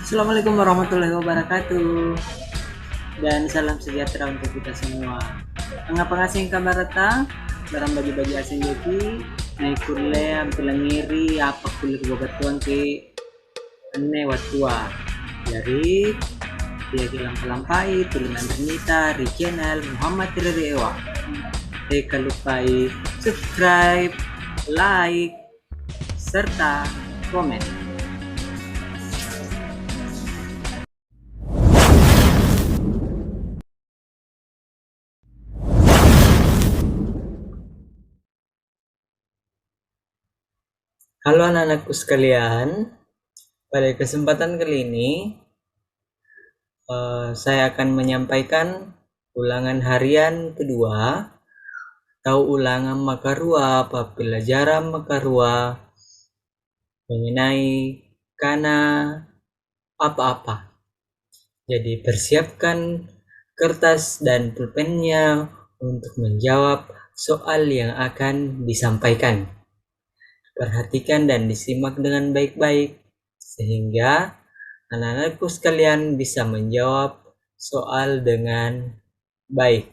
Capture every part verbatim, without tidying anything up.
Assalamualaikum warahmatullahi wabarakatuh. Dan salam sejahtera untuk kita semua. Angngapa ngaseng kabarata? Barang baji-baji aseng jaki, nai kulle ampilangngeri apa kulle kupabattuang ke anne wattua. Jari, teaki lampa-lampai tuli manreng mita ri channel Muhammad Rere Ewa. Teka lupai subscribe, like, serta komen. Halo anak-anakku sekalian, pada kesempatan kali ini, eh, saya akan menyampaikan ulangan harian kedua atau ulangan makarua, pappilajarang makarua mengenai kana apa-apa. Jadi, persiapkan kertas dan pulpennya untuk menjawab soal yang akan disampaikan. Perhatikan dan disimak dengan baik-baik, sehingga anak-anakku sekalian bisa menjawab soal dengan baik.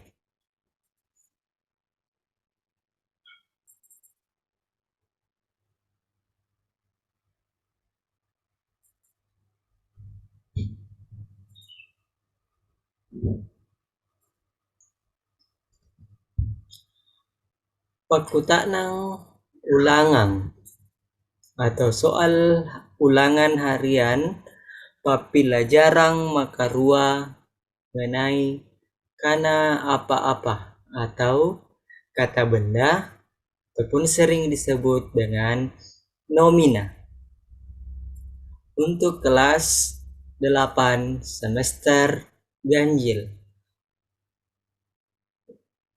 Pakkuta'nang ulangang atau soal ulangan harian pappilajarang makarua mengenai kana apa-apa atau kata benda ataupun sering disebut dengan nomina. Untuk kelas delapan semester ganjil.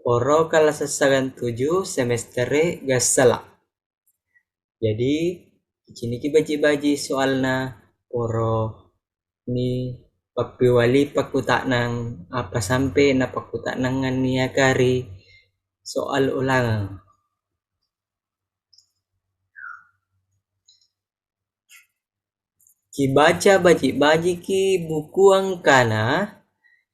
Poro kelas sassagang tuju semester gassala. Jadi, kiciniki baji-baji soalna poro ni pappiwali pakkuta'nang apa sampe napakkuta'nangang niaka ri soal ulangang. Kibaca baji-bajiki bukuang kana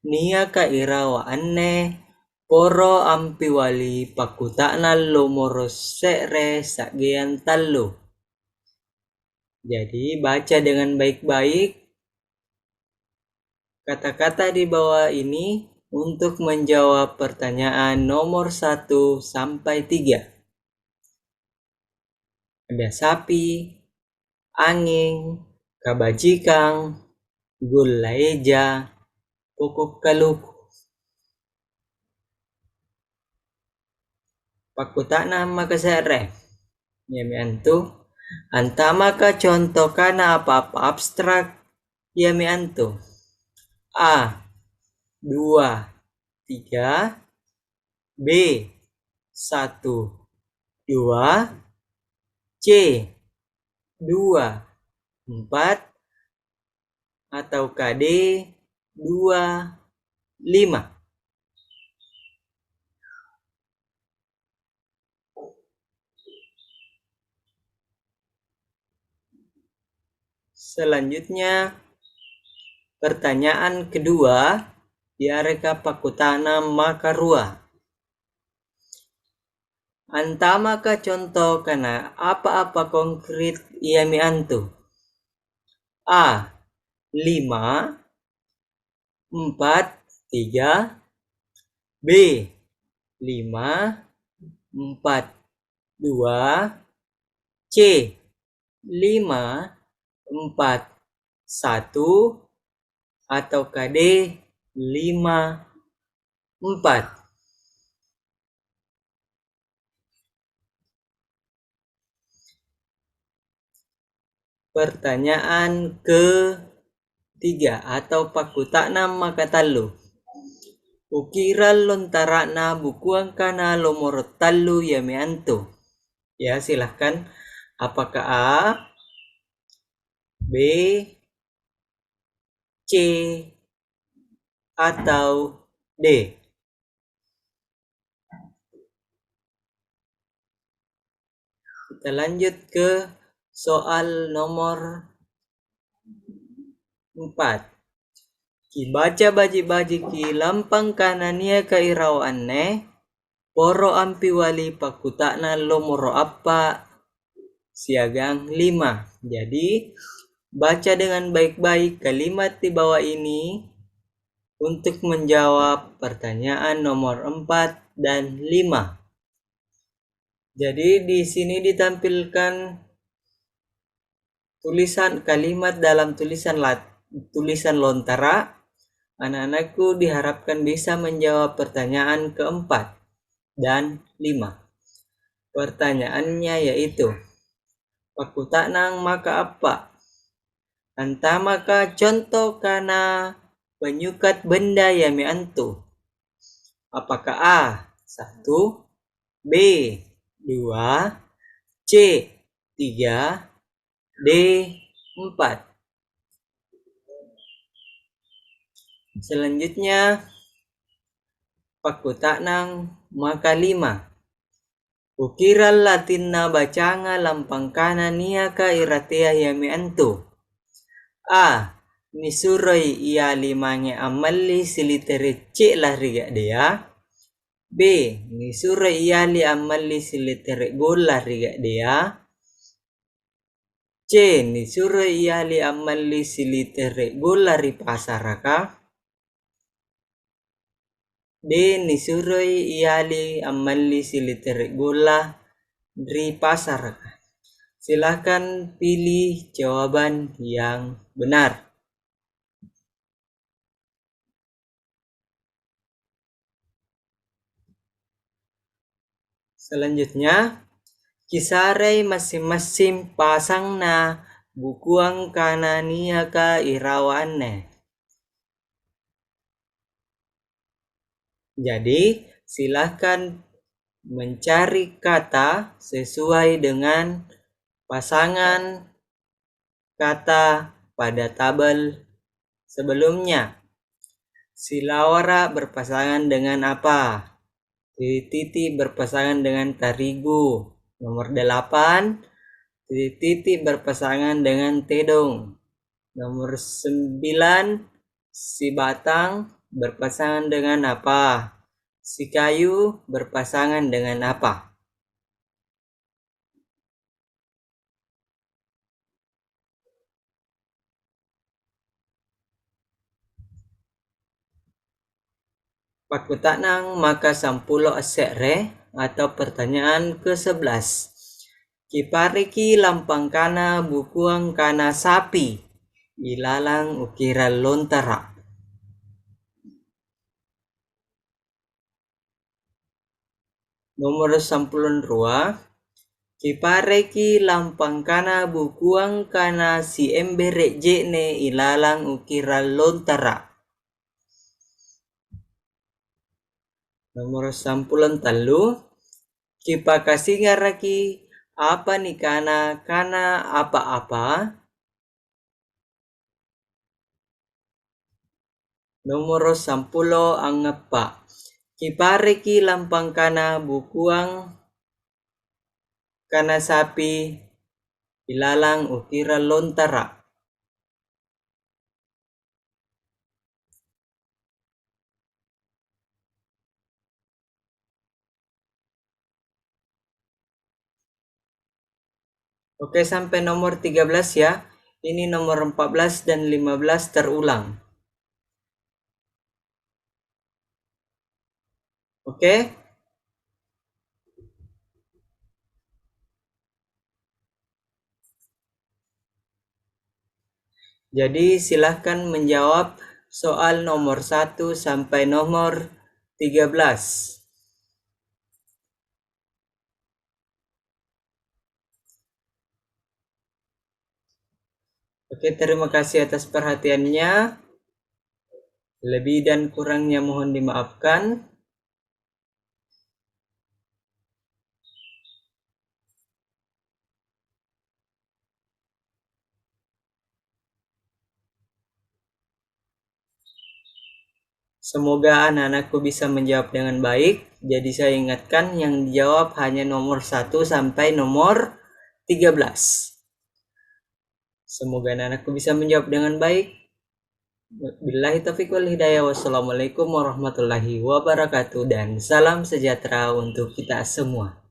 niaka irawa anne poro ampiwali pakkuta'nang lomoro se're sa'geang tallu. Jadi, baca dengan baik-baik kata-kata di bawah ini untuk menjawab pertanyaan nomor satu sampai tiga. Ada sapi, anging, kabajikang, golla eja, poko' kaluku. Pakkuta'nang maka se're. Iami antu, antamaka conto kana apa-apa abstrak, iami antu. A, dua, tiga, B, satu, dua, C, dua, empat, ataukah D, dua, lima. Selanjutnya, pertanyaan kedua, yareka pakkuta'nang makarua. Antamaka conto kana apa-apa konkret iami antu. A, lima, empat, tiga, B, lima, empat, dua, C, lima, empat, satu, ataukah D, lima, empat. Pertanyaan ketiga atau pakkuta'nang makatallu. Ukirang lontara'na bukuang kana lomoro' tallu iami antu. Ya, silahkan. Apakah A, B, C, atau D? Kita Kita lanjut ke soal nomor empat. Kibaca baji-bajiki lampang kana niaka irawa anne, poro ampiwali pakkuta'nang lomoro appa siagang lima. Jadi, baca dengan baik-baik kalimat di bawah ini untuk menjawab pertanyaan nomor empat dan lima. Jadi, di sini ditampilkan tulisan kalimat dalam tulisan lat-, tulisan lontara. Anak-anakku diharapkan bisa menjawab pertanyaan keempat dan lima. Pertanyaannya yaitu, pakkuta'nang maka appa? Antamaka conto kana penyukat benda iami antu. Apakah A, satu, B, dua, C, tiga, D, empat. Selanjutnya, pakkuta'nang maka lima. Ukirang latinna bacanga lampang kana niaka iratea iami antu. A, nisuroi iali mange ammalli silitere' ce'la ri ga'dea. B, nisuroi iali ammalli silitere' golla ri ga'dea. C, nisuroi iali ammalli silitere' golla ri pasaraka. D, nisuroi iali ammalli silitere' golla ri pasaraka. Silakan pilih jawaban yang benar. Selanjutnya, kisarei massing-massing pasangna bukuang kana niaka irawa anne. Jadi, silahkan mencari kata sesuai dengan pasangan kata pada tabel sebelumnya. Silawara berpasangan dengan apa? Titik-titik berpasangan dengan tarigu. Nomor delapan, titik-titik berpasangan dengan tedong. Nomor sembilan, sibatang berpasangan dengan apa? Sikayu berpasangan dengan apa? Pakkuta'nang maka sampulo asse're atau pertanyaan ke sebelas. Kipareki lampang kana bukuang kana sapi ilalang ukirang lontara. Nomoro sampulo rua, kipareki lampang kana bukuang kana siembere' je'ne' ilalang ukirang lontara. Nomoro sampulo tallu, kipakasingaraki apa nikana kana apa-apa. Nomoro sampulo angngappa. Kipareki lampang kana bukuang kana sapi ilalang ukirang lontara. Oke, sampai nomor tiga belas ya. Ini nomor empat belas dan lima belas terulang. Oke? Jadi, silahkan menjawab soal nomor satu sampai nomor tiga belas. Oke, terima kasih atas perhatiannya. Lebih dan kurangnya mohon dimaafkan. Semoga anak-anakku bisa menjawab dengan baik. Jadi, saya ingatkan, yang dijawab hanya nomor satu sampai nomor tiga belas. Semoga anak-anakku bisa menjawab dengan baik. Billahi taufiq wal hidayah. Wassalamualaikum warahmatullahi wabarakatuh dan salam sejahtera untuk kita semua.